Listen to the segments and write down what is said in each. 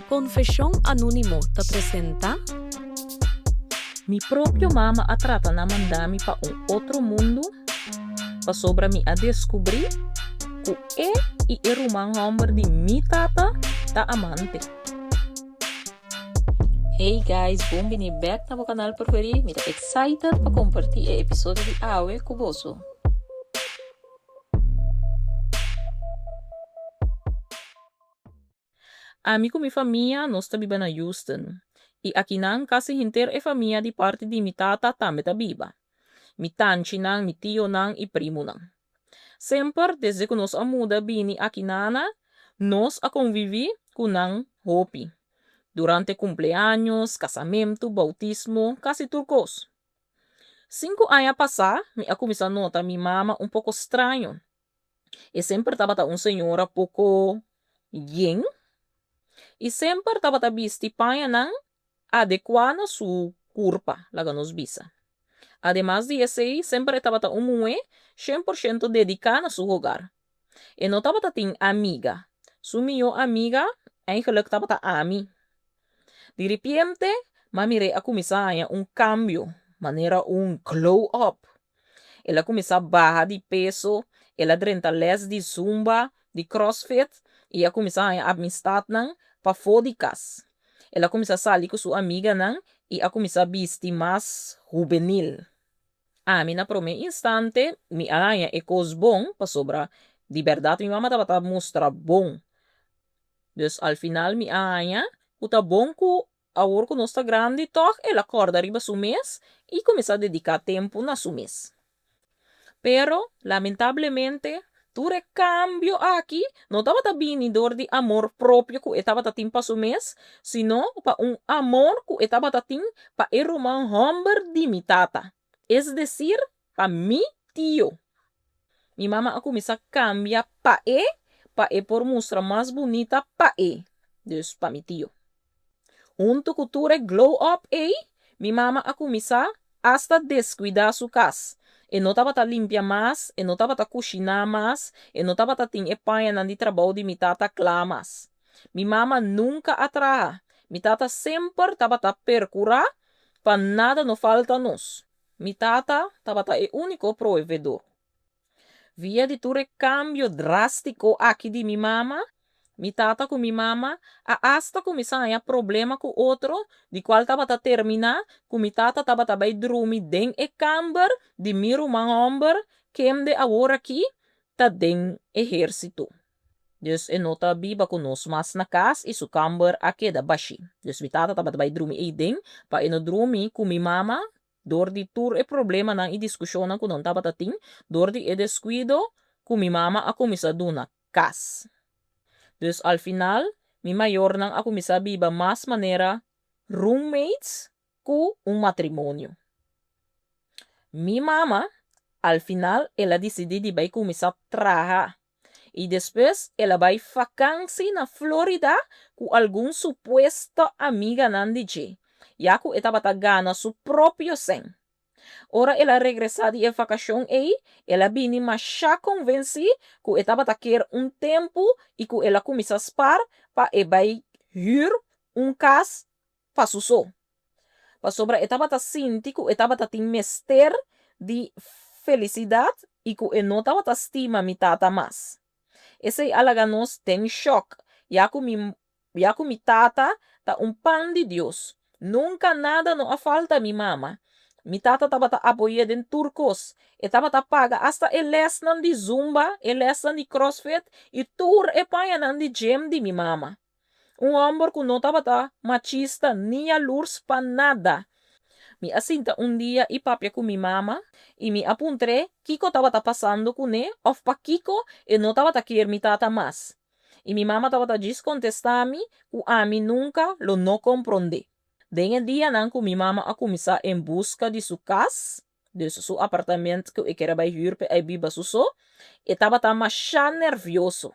Konfeshon Anónimo ta presentá. Mi propio mama a trata na manda mi pa un otro mundu pasobra mi a deskubrí ku e i e ruman hòmber di mi tata ta amante. Hey guys, bon bini bek na bo kanal preferí. Mi ta excited pa kompartí e episodio di awe ku boso. Ami ku mi famia nos ta biba na Houston, i akinan kasi henter e famia di parti di mi tata tambe ta biba, mi tanchinan, mi tionan i primunan. Semper desde ku nos a muda bini akinana, nos a konviví ku nan hopi, durante kumpleaños, kasamentu, boutismo, kasi tur kos. Sinku aña pasá mi a kuminsá nota mi mama un poko straño. E semper tabata un señora poko yen i semper tabata bisti pañanan adekuá na su kurpa, laga nos bisa. Ademas di esei, semper e tabata un muhé shen por shento dediká na su hogar. E no tabata tin amiga. Su mihó amiga eigenlijk tabata ami. Di ripiente, mami Rey a kuminsá haña un kambio, manera un glow up. El a kuminsá baha di peso, el a drenta lès di zumba, di crossfit i a kuminsá haña amistatnan pafó di kas. El a kuminsá sali ku su amiganan i a kuminsá bisti mas hubenil. Ami na promé instante mi a haña e kos bon pasobra di bèrdat mi mama tabata mustra bon. Dus al final mi a haña ku ta bon ku Awor ku nos ta grandi tòg el a kòrda riba su mes i kuminsá dediká tempu na su mes. Pero, lamentablemente, tur e kambio aki no tabata bini dor di amor propio ku e tabata tin pa su mes, sino pa un amor ku e tabata tin pa e ruman hòmber di mi tata, es desir, pa mi tio. Mi mama a kuminsá kambia pa e, pa e por mustra mas bunita pa e, dus pa mi tio. Huntu ku tur e glow up ei, mi mama a kuminsá asta deskuidá su kas. E no tabata limpia mas, e no tabata kushiná mas, e no tabata tin e pañanan di trabou di mi tata kla mas. Mi mama nunka a traha. Mi tata semper tabata perkurá pa nada no falta nos. Mi tata tabata e úniko proveedor. Via di tur e kambio drástiko aki di mi mama, mi tata ku mi mama a asta kuminsá haña problema ku otro, di kual tabata terminá ku mi tata tabata bai drumi den e kamber di mi ruman hòmber kende aworakí ta den ehérsito. Dus e no ta biba ku nos mas na kas i su kamber a keda bashí. Dus mi tata tabata bai drumi eiden pa e no drumi ku mi mama dor di tur e problemanan i diskushonnan ku nan tabata tin dor di e deskuido ku mi mama a kuminsá duna kas. Dus al final mi mayornan a kuminsá biba mas manera roommates ku un matrimonio. Mi mama al final el a disidí di bai kuminsá traha I despues el a bai fakansi na Florida ku algun supuesto amiganan di dje, ya ku e tabata gana su propio sèn. Ora el a regresá di e vakashon ei, el a bini mashá konvensí ku e tabata kier un tempu i ku el a kuminsá spar pa e bai hür un kas pa su so, pasobra e tabata sinti ku e tabata tin mester di felisidat i ku e no tabata stima mi tata mas. Esei a laga nos den shòk, ya ku mi ya ku mi tata ta un pan di Dios. Nunka nada no a falta mi mama. Mi tata tabata apoy'é den tur kos. E tabata paga asta e lèsnan di zumba, e lèsnan di crossfit i tur e pañanan di gym di mi mama. Un hòmber ku no tabata machista ni yalurs pa nada. Mi a sinta un dia i papia ku mi mama i mi a puntr'é kiko tabata pasando kuné òf pakiko e no tabata kier mi tata mas. I mi mama tabata djis kontestá mi ku ami nunka lo no komprondé. Den e dianan ku mi mama a kuminsá en buska di su kas, dus su apartament ku e kier a bai hür p'e ai biba su so, e tabata mashá nèrvioso.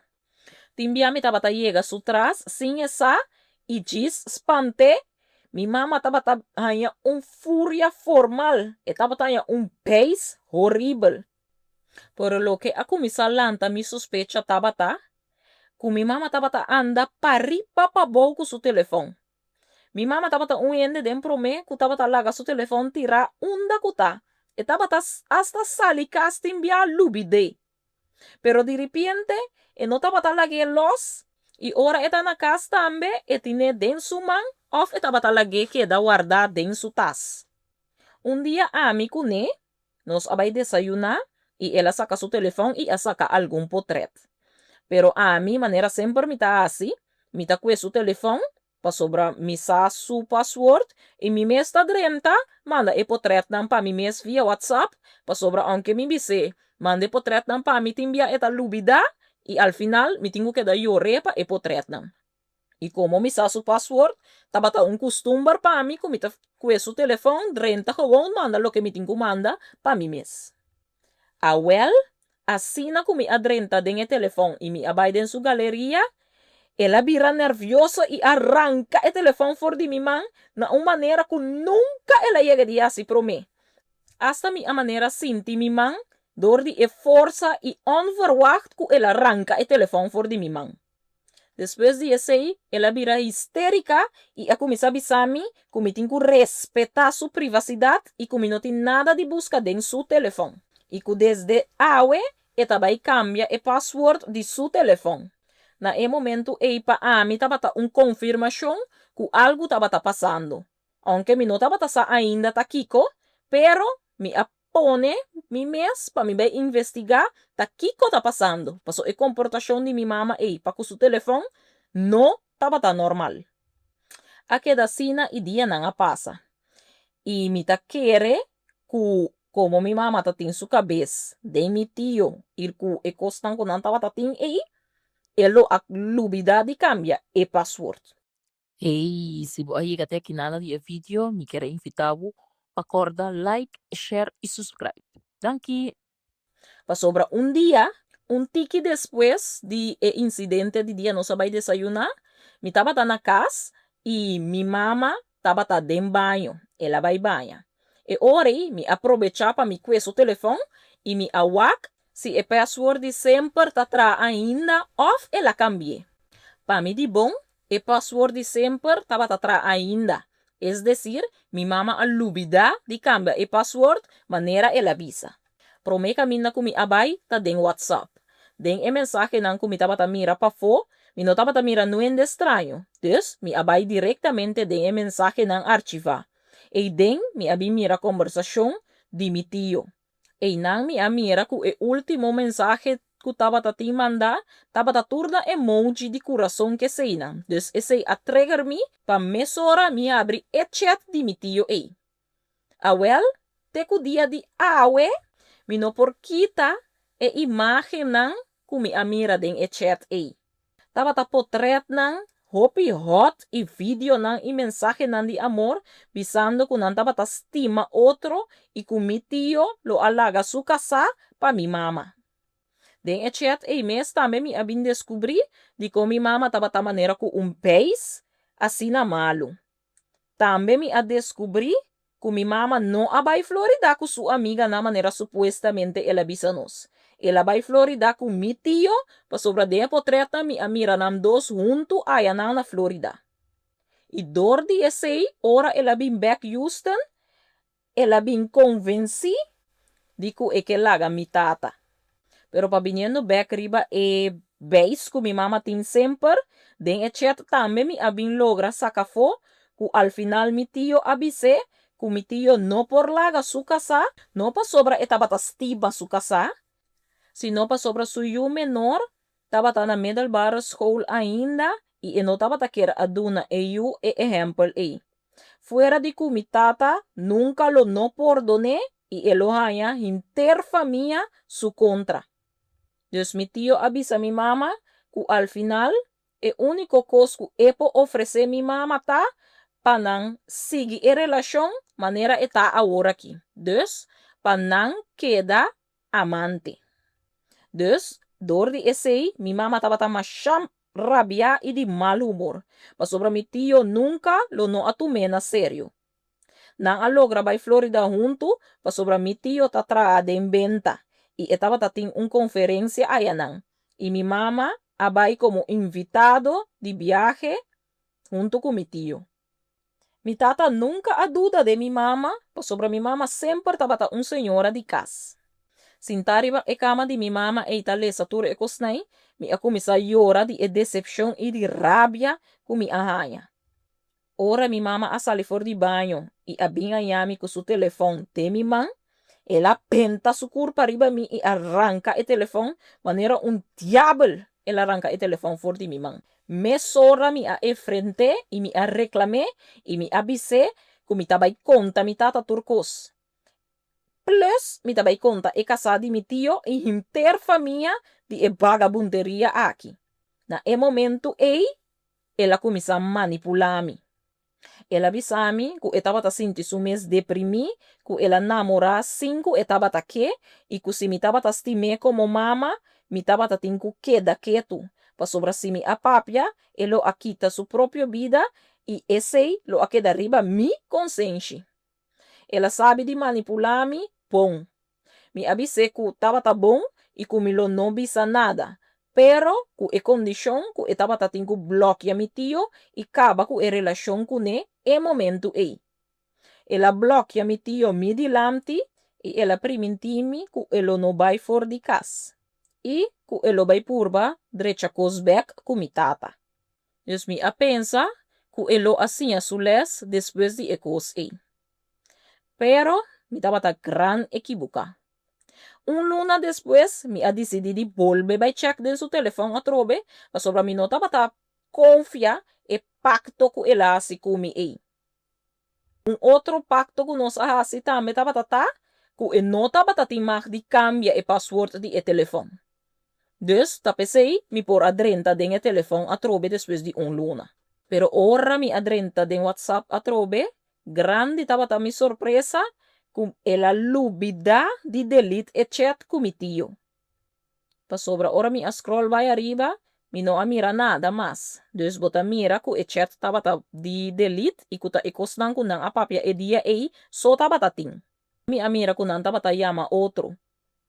Tin bia mi tabata yega su tras sin e sa i djis spant'é, mi mama tabata haña un furia formal, e tabata haña un beis horibel. Pero loke a kuminsá lanta mi sospecha tabata. Ku mi mama tabata anda pariba pabou ku su telefòn. Mi mama tabata un hende den promé ku tabata laga su telefòn tirá unda ku ta. E tabata asta sali kas tin bia lubid'é. Pero diripiente e no tabata lag'é lòs i ora e ta na kas tambe e tin'é den su man òf e tabata lag'é keda wardá den su tas. Un dia ami kuné nos a bai desayuná i el a saka su telefòn i a saka algun potrèt. Pero ami, manera semper mi ta hasi, mi ta kue su telefòn pasobra mi sa su paswoord i mi mes ta drenta manda e potrètnan pa mi mes via WhatsApp, pasobra aunke mi bis'é manda e potrètnan pa mi tin bia e ta lubidá i al final mi tin ku keda yor'é pa e potrètnan. I komo mi sa su paswoord, tabata un kustumber pa mi ku mi ta kue su telefòn drenta gewoon manda loke mi tin ku manda pa mi mes. Awèl, asina ku mi a drenta den e telefòn i mi a bai den su galeria, el a bira nèrvioso i a ranka e telefòn for di mi man na un manera ku nunka el a yega di hasi promé. Asta mi a manera sinti mi man dor di e forsa i ònverwagt ku el a ranka e telefòn for di mi man. Despues di esei, el a bira histérika i a kuminsá bisa mi ku mi tin ku respetá su privasidat i ku mi no tin nada di buska den su telefòn i ku desde awe e ta bai kambia e paswoord di su telefòn. Na e momentu ei pa ami tabata un konfirmashon ku algu tabata pasando. Aunke mi no tabata sa ainda ta kiko, pero mi a pone mi mes pa mi bai investigá ta kiko ta pasando, paso e komportashon di mi mama ei pa ku su telefòn no tabata normal. A keda asina i dianan a pasa i mi ta kere ku komo mi mama ta tin su kabes den mi tio i ku e kosnan ku nan tabata tin ei, e lo a lubidá di kambia e paswoord. Hey, si bo a yega te aki nada di e video, mi kier a invita bo pa corda like, share y subscribe. Danki! Pasobra un dia, un tiki despues di e insidente di dia nos a bai desayuná, mi tabata na kas i mi mama tabata den baño, el a bai baña. E ora ei mi a probechá pa mi kue su telefòn i mi a wak si e password di semper ta traha ainda òf el a kambi'é. Pa mi di bon, E paswoord di semper tabata traha ainda, es decir, mi mama a lubida di cambia e paswoord manera el a bisa. Prome caminda cu mi a bay ta den WhatsApp. Den e mensahenan cu mi tabata mira pafo, mi no tabata mira nuende straño, dus mi a bay directamente den e mensahenan archiva. Eyden mi a bin mira combersacion di mi tio. Einan mi a mira ku e último mensahe ku tabata tin mandá tabata tur na emoji di kurason k'eseinan. Dus esei a trigger mi pa mesora mi habri e chat di mi tio ei. Awèl, te ku dia di awe mi no por kita e imágennan ku mi a mira den e chat ei. Tabata potretnan hopi hot i videonan i mensahenan di amor bisando ku nan tabata stima otro i ku mi tio lo a laga su kasá pa mi mama. Den e chat ei mes tambe mi a bin deskubrí dikon mi mama tabata manera ku un beis asina malu. Tambe mi a deskubrí ku mi mama no a bai Florida ku su amiganan manera supuestamente el a bisa nos. El a bai Florida ku mi tio pasobra den e potretnan mi a mira nan dos huntu ayanan na Florida. I dor di esei ora el a bin bèk Houston El a bin konvensí di ku e ke laga mi tata. Pero pa biniendo bèk riba e beis ku mi mama tin semper, den e chat tambe mi a bin logra saka afó ku al final mi tio a bis'é ku mi tio no por laga su kasá, no pasobra e tabata stima su kasá, sino pasobra su yu menor tabata na middelbare school ainda i e no tabata kier a duna e yu e ehèmpel ei. Fuera di ku mi tata nunka lo no pordon'é i e lo haña henter famia su kontra. Dus mi tio a bisa mi mama ku al final e úniko kos ku e por ofresé mi mama ta pa nan sigui e relashon manera e ta aworakí, dus pa nan keda amante. Dus, dor di esei, mi mama tabata masha rabiá i di mal humor, pasobra mi tio nunka lo no a tum'é na serio. Nan a logra bai Florida huntu pasobra mi tio ta traha den benta i e tabata tin un konferensia ayanan, i mi mama. a bai komo invitado di biahe huntu ku mi tio. Mi tata nunka a duda den mi mama pasobra mi mama semper tabata un señora di kas. Sintá riba e kama di mi mama ei ta lesa tur e kosnan, mi a kuminsá yora di e desepshon i di rabia ku mi a haña. Ora mi mama a sali for di baño i a bin haña mi ku su telefòn den mi man, el a benta su kurpa riba mi i a ranka e telefòn manera un diabel el a ranka e telefòn for di mi man. Mesora mi a efrent'é i mi a reklam'é i mi a bis'é ku mi ta bai konta mi tata tur kos. Plus mi ta bai konta e kasá di mi tio i henter famia di e bagabunteria aki. Na e momentu ei el a kuminsá manipulá mi. El a bisa mi ku e tabata sinti su mes deprimí, ku el a namorá sin ku e tabata ke i ku si mi tabata stim'é komo mama, mi tabata tin ku keda ketu, pasobra si mi a papia, e lo a kita su propio bida i esei lo a keda riba mi konsenshi. El a sabi di manipulá mi bon. Mi a bis'é ku tabata bon i ku mi lo no bisa nada, pero ku e kondishon ku e tabata tin ku blòkia mi tio i kaba ku e relashon kuné e momentu ei. El a blòkia mi tio mi dilanti i el a primintí mi ku e lo no bai for di kas i ku e lo bai purba drecha kos bèk ku mi tata. Dus mi a pensa ku e lo a siña su lès despues di e kos ei. Pero mi tabata gran ekibuká. Un luna despues mi a disidí di bolbe bai chèk den su telefòn atrobe pasobra mi no tabata konfia e pakto ku el a hasi ku mi ei. Un otro pakto ku nos a hasi tambe tabata ta ku e no tabata tin mag di kambia e pasword di e telefòn. Dus ta p'esei mi por a drenta den e telefòn atrobe despues di un luna. Pero ora mi a drenta den WhatsApp atrobe, grandi tabata mi sorpresa ku el a lubidá di delete e chat ku mi tio. Pasobra ora mi a scroll bai ariba, mi no a mira nada mas. Dus bo ta mira ku e chat tabata di delete i ku ta e kosnan ku nan a papia e dia ei so tabata tin. Mi a mira ku nan tabata yama otro.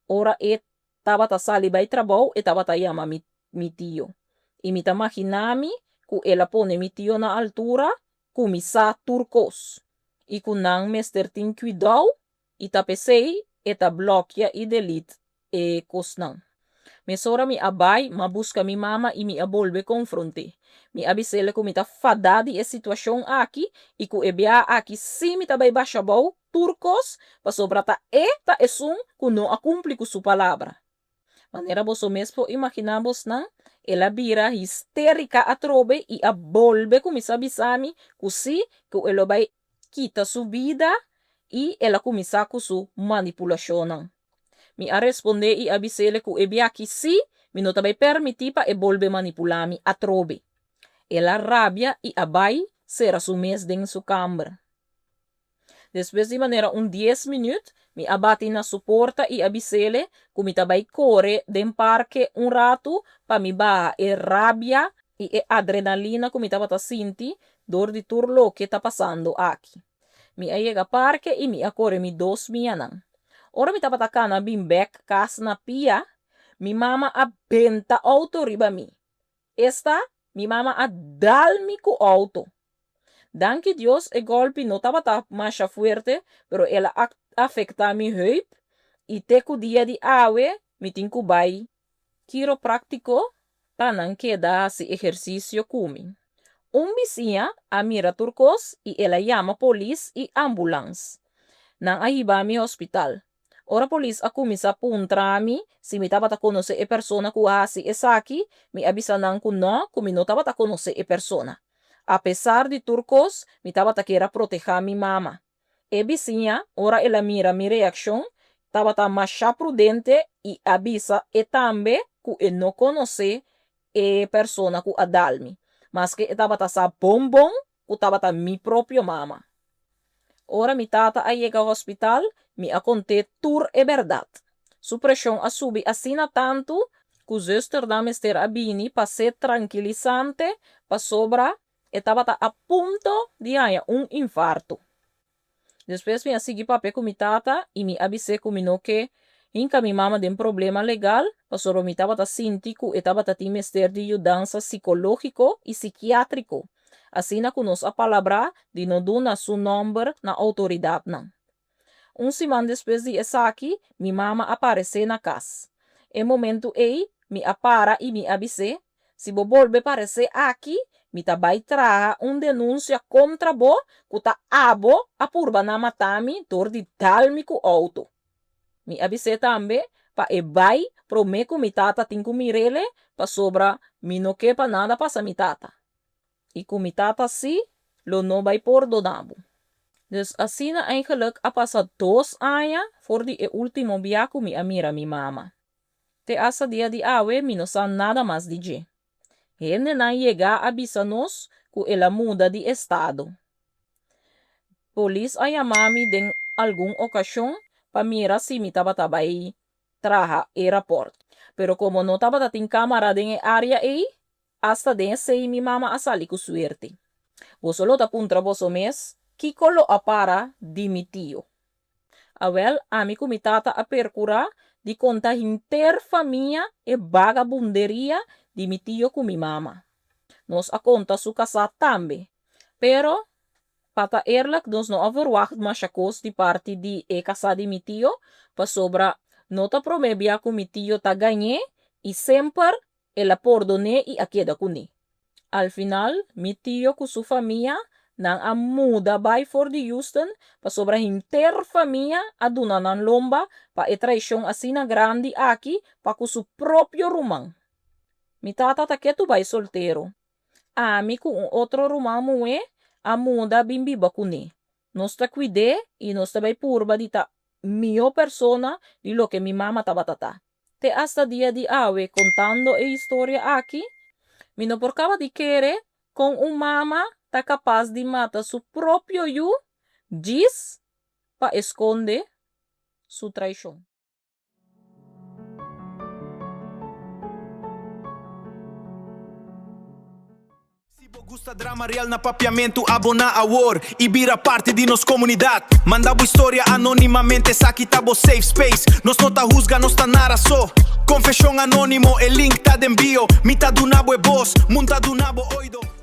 Ora e tabata sali bai trabou e tabata yama mi mi tio. I mi ta maginá mi ku el a pone mi tio na altura ku mi sa tur kos i ku nan mester tin kuidou i ta p'esei e ta blòkia i delete e kosnan. Mesora mi a bai, m'a buska mi mama i mi a bolbe konfront'é. Mi a bis'el ku mi ta fadá di e situashon aki i ku e biaha aki sí mi ta bai basha abou tur kos pasobra ta e ta esun ku no a kumpli ku su palabra. Manera boso mes por imaginá bosnan, el a bira histérika atrobe i a bolbe kuminsá bisa mi ku sí, ku e lo bai kita su bida i el a kuminsá ku su manipulashonnan. Mi a respondé i a bis'el ku e biaha sí, mi no ta bai permití pa e bolbe manipulá mi atrobe. El a rabia i a bai sera su mes den su kamber. Despues di manera un dies minüt, mi a bati na su porta i a bis'el ku mi ta bai kore den parke un ratu pa mi baha e rabia i e adrenalina ku mi tabata sinti dor di tur loke ta pasando aki. Mi a yega parke i mi a kore mi dos mianan. Ora mi tabata kana bin bèk kas na pia, mi mama a benta outo riba mi. Esta, mi mama a dal mi ku outo. Danki Dios e gòlpi no tabata masha fuerte, pero el a afektá mi heup i te ku dia di awe mi tin ku bai kiropráktiko pa nan keda hasi ehersisio ku mi. Un bisiña a mira tur kos i el a yama polis i ambulans. Nan a hiba mi hospital. Ora polis a kuminsá puntra mi si mi tabata konosé e persona ku a hasi esaki, mi a bisa nan ku nò, ku mi no tabata konosé e persona. Apesar di tur kos, mi tabata kier a protehá mi mama. E bisiña, ora el a mira mi reakshon, tabata masha prudente i a bisa e tambe ku e no konosé e persona ku a dal mi, maske e tabata sa bon bon ku tabata mi propio mama. Ora mi tata a yega hospital, mi a kont'é tur e bèrdat. Su preshon a subi asina tantu ku zùsternan mester a bini pa ser trankilisante pasobra E tabata a punto di haña un infarto. Despues mi a sigui papia ku mi tata i mi a bis'é ku mi no ke. Hinka mi mama den problema legal pasobra mi tabata sinti ku e tabata tin mester di yudansa sikológiko i sikiátriko, asina ku nos a palabrá di no duna su nòmber na outoridatnan. Un siman despues di esaki, mi mama a paresé na kas. E momentu ei, mi a para i mi a bis'é, Si bo bolbe paresé aki, mi ta bai traha un denunsia kontra bo ku ta abo a purba na mata mi dor di dal mi ku outo. Mi a bis'é tambe pa e bai promé ku mi tata tin ku mir'ele pasobra mi no ke pa nada pasa mi tata. I ku mi tata sí lo no bai pordoná bo. Dus asina eigenlik a pasa dos aña for di e último bia ku mi a mira mi mama. Te asta dia di awe mi no sa nada mas di dje. Hendenan yegá a bisa nos ku el a muda di estado. Polis a yama mi den algun okashon pa mira si mi tabata bai traha e rapòrt. Pero komo no tabata tin kámara den e área ei, Asta den esei mi mama a sali ku suerte. Boso lo ta puntra boso mes kiko lo a para di mi tio. Awèl, ami ku mi tata a perkurá di konta henter famia e bagabunderia di mi tio ku mi mama. Nos a konta su kasá tambe. Pero, pa ta eerlijk, nos no a verwagt masha kos di parti di e kasá di mi tio, pasobra no ta promé bia ku mi tio ta gañ'é i semper El a pordon'é i a keda kuné. Al final, mi tio ku su famia nan a muda bai for di Houston pasobra henter famia a duna nan lomba pa e traishon asina grandi aki pa ku su propio ruman. Mi tata ta ketu bai soltero. Ami ku un otro ruman muhé a muda bin biba kuné. Nos ta kuid'é i nos ta bai purba di ta mihó persona di loke mi mama tabata ta. Te asta dia di awe kontando e historia aki, mi no por kaba di kere kon un mama ta kapas di mata su propio yu djis pa e skonde su traishon. Si bo gusta drama real na Papiamentu abona awor y bira parti di nos comunidad. Manda bo historia anonimamente esaki ta bo safe space. Nos no ta huzga nos ta nara so. Confesion anonimo e link ta den bio. Mi ta duna bo e bos, mun ta duna bo oido.